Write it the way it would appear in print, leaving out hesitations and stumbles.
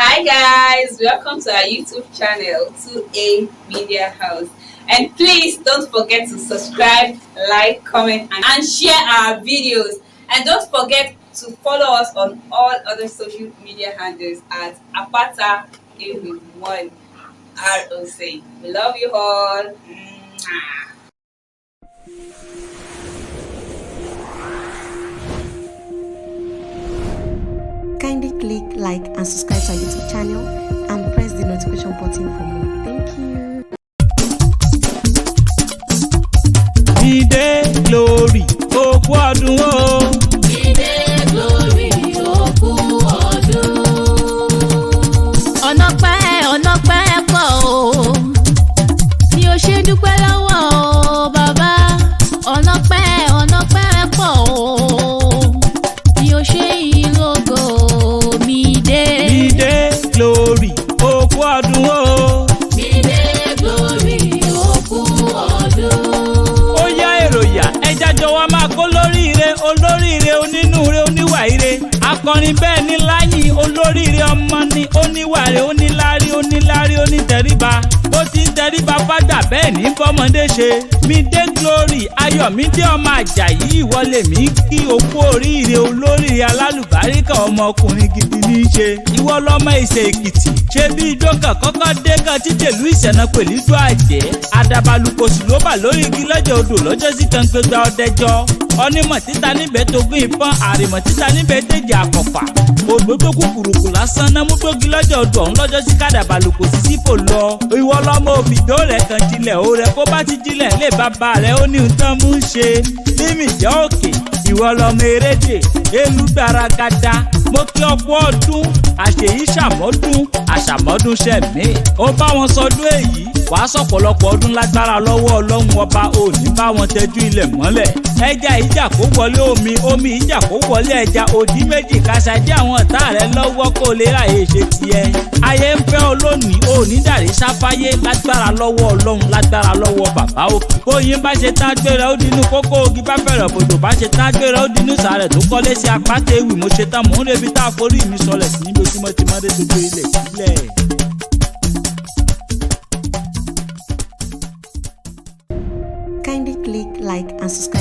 Hi guys, welcome to our YouTube channel, 2A Media House. And please don't forget to subscribe, like, comment, and share our videos. And don't forget to follow us on all other social media handles at Apata 1 ROC. We love you all. Mwah. Kindly click like and subscribe to our YouTube channel and press the notification button for more. Thank you. Mide Glory, òkú ọdún o. Mide Glory, òkú ọdún. Ọ̀nà pẹ́, ọ̀nà pẹ́ pọ̀ o, mi ò ṣe dúpẹ́ lọ́wọ́ o bàbá. Ọ̀nà pẹ́, ọ̀nà pẹ́ pọ̀ o, mi ò ṣe yìn lógo Mide. Mide Glory, òkú ọdún o. Mide Glory, òkú ọdún. Ó yá èròyà, ẹja jọ̀wọ́ máa kó lóríire, olóríire, onínúure, oníwà ire. Akọrin bẹ́ẹ̀ ní láyìn, olóríire ọmọ ni, oníwàre, oníláárí, oníláárí, onítẹríba. Bó ti ń tẹríba fágbà bẹ́ẹ̀ ní bọ́mọdé ṣe. Mide Glory, Ayọ̀mídé ọmọ Àjàyí, ìwọlé mi kí okú oríire, olóríire alálùbáríkà, ọmọkùnrin gidi ní í ṣe. Ìwọ lọmọ Ìṣe Èkìtì, ṣe bí ijó kan kọ́kọ́ dé kan títẹ̀lú ìṣẹ̀nà pẹ̀lú ijó àjẹ́. Àdàbàlùkòsù ló bà lórí igi lọ́jọ́ odò lọ́jọ́ sí kan gbégbá ọdẹjọ́. Onímọ̀ títa níbẹ̀ tógún ìbọn, àrìmọ̀ títa níbẹ̀ tẹ̀jẹ̀ àkọ́fà. Ògbógbó kúkúrúkù lásán náà mú gbógi lọ́jọ́ odò ọ̀hún lọ́jọ́ sí kàdàbàlùkòsì sípò lọ. Ìwọ lọmọ òfìdó rẹ̀ kan jilẹ̀ ó rẹ̀ kó bá ti jilẹ̀ lé bàbá rẹ̀ ó ní nǹkan mú ṣe. Límìjẹ́ òkè, ìwọ lọmọ erédè elúgbaragada. Mo kí ọkọ ọdún àṣèyí ṣàmọ́dún àṣàmọ́dún ṣẹ̀mí. Ó bá wọn sọdún èyí, wàá sọ̀pọ̀lọpọ̀ ọdún lágbára lọ́wọ́ Ọlọ́run ọba, òní bá wọn tẹjú ilẹ̀ mọ́lẹ̀. Ẹja ìjà kó wọlé omi, omi ìjà kó wọlé ẹja, òdì méjì kàṣà jẹ́ àwọn ọ̀tá rẹ lọ́wọ́ kó lè ráyè ṣe tiẹ̀. Ayé ń fẹ́ olónìí, òní dàrí sáfáyé lágbára lọ́wọ́ Ọlọ́run, lágbára lọ́wọ́ bàbá òkè. Bóyin bá ṣe tán gbéra ó dinú kókó, ogi bá fẹ̀rẹ̀ bòdò bá ṣe tán gbéra ó dinú sàrẹ̀ tó kọ́lé sí apáta ewì. Mo ṣe tán, mò ń rebi tá a forí mi sọlẹ̀ sí níbi ojúmọ́ ti mọ́dé tó gbé ilẹ̀ sílẹ̀. Kindly click like and subscribe.